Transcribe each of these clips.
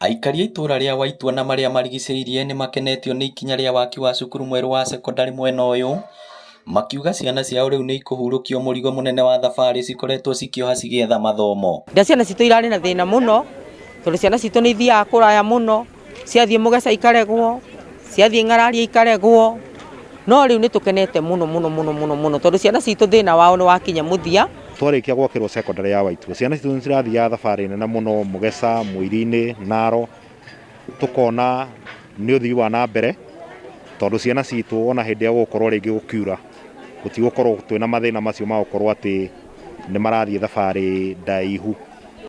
Aikari a itũra rĩa Waitua na marĩa marigicĩirie nĩmakenetio nĩ ikinya rĩa waki wa cukuru mwerũ wa cekondarĩ mwena ũyũ, makiuga ciana ciao rĩu nĩikũhurũkio mũrigo mũnene wa thabarĩ cikoretwo cikĩoha cigĩetha mathomo. Nda ciana citũ irarĩ na thĩna mũno tondũ ciana citũ nĩ ithiaga kũraya mũno, ciathiĩ Mũgeca ikaregwo, ciathiĩ Ng'araria ikaregwo, no rĩu nĩ tũkenete mũno mũno mũno mũno mũno tondũ ciana citũ thĩna wao nĩ wakinya mũthia. Twarĩkia gwakĩrwo secondary ya Waitua, ciana citũ nĩ cirathiaga thabarĩ nene mũno Mũgeca, Mũiri-inĩ, Naro, tũkona nĩ ũthii wa na mbere tondũ ciana citũ ona hĩndĩ ĩrĩa gũgũkorwo rĩngĩ gũkiura, gũtigũkorwo twĩna mathĩna macio ma gũkorwo atĩ nĩ marathiĩ thabarĩ ndaihu.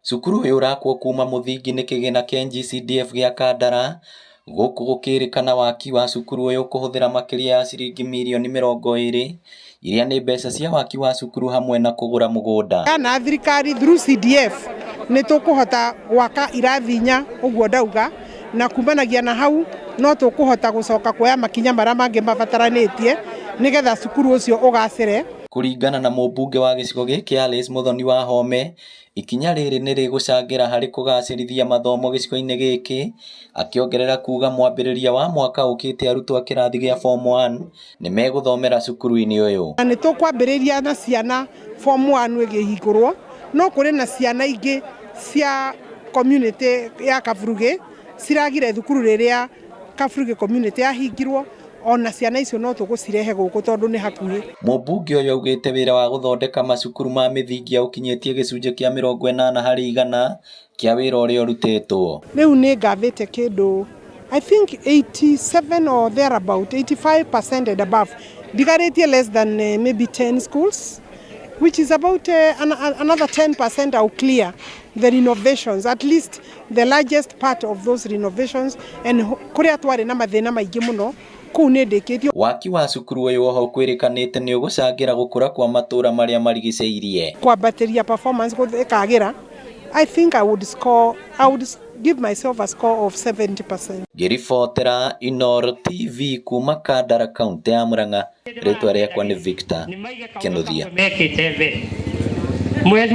Cukuru ũyũ ũrakwo kuma mũthingi nĩ kĩgĩna kĩa NGCDF gĩa Kandara, gũkũ gũkĩrĩkana waki wa cukuru ũyũ kũhũthĩra makĩria ya ciringi mirioni 20 iria nĩ mbeca cia waki wa cukuru hamwe na kũgũra mũgũnda. Kana thirikari through CDF nĩ tũkũhota gwaka irathi inya ũguo ndauga, na kumanagia na hau no tũkũhota gũcoka kuoya makinya marĩa mangĩ mabataranĩtie nĩgetha cukuru ũcio ũgacĩre. Kũringana na mũmbunge wa gĩcigo gĩkĩ Alice Muthoni wa Home, ikinya rĩrĩ nĩ rĩgũcangĩra harĩ kũgacĩrithia mathomo gĩcigo-inĩ gĩkĩ, akĩongerera kuga mwambĩrĩria wa mwaka ũkĩte arutwo a kĩrathi gĩa form 1 nĩ megũthomera cukuru-inĩ ũyũ. Na nĩ tũkwambĩrĩria na ciana form 1 ĩgĩhingũrwo, no kũrĩ na ciana ingĩ cia community ya Kaburugĩ ciragire thukuru rĩrĩa Kaburugĩ community yahingirwo, ona ciana icio no tũgũcirehe gũkũ tondũ nĩ hakuhĩ. Mũmbunge ũyũ augĩte wĩra wa gũthondeka macukuru ma mĩthingi aũkinyĩtie gĩcunjĩ kĩa 80% kĩa wĩra ũrĩa ũrutĩtwo. Rĩu nĩ ngathĩte kĩndũ I think 87 or thereabout, 85% and above, ndigarĩtie less than maybe 10 schools, which is about another 10% I'll clear the renovations, at least the largest part of those renovations, and kũrĩa twarĩ na mathĩna maingĩ mũno kũu nĩ ndĩkĩtie. Waki wa cukuru ũyũ oho kwĩrĩkanĩte nĩ ũgũcangĩra gũkũra kwa matũra marĩa marigicĩirie. Kwambatĩria performance ĩkagĩra, I think I would give myself a score of 70%. Ngĩribotera Inooro TV kuma Kandara, kaunti ya Murang'a, rĩtwa rĩakwa nĩ Victor Kinuthia. Mekĩte mbere mweri.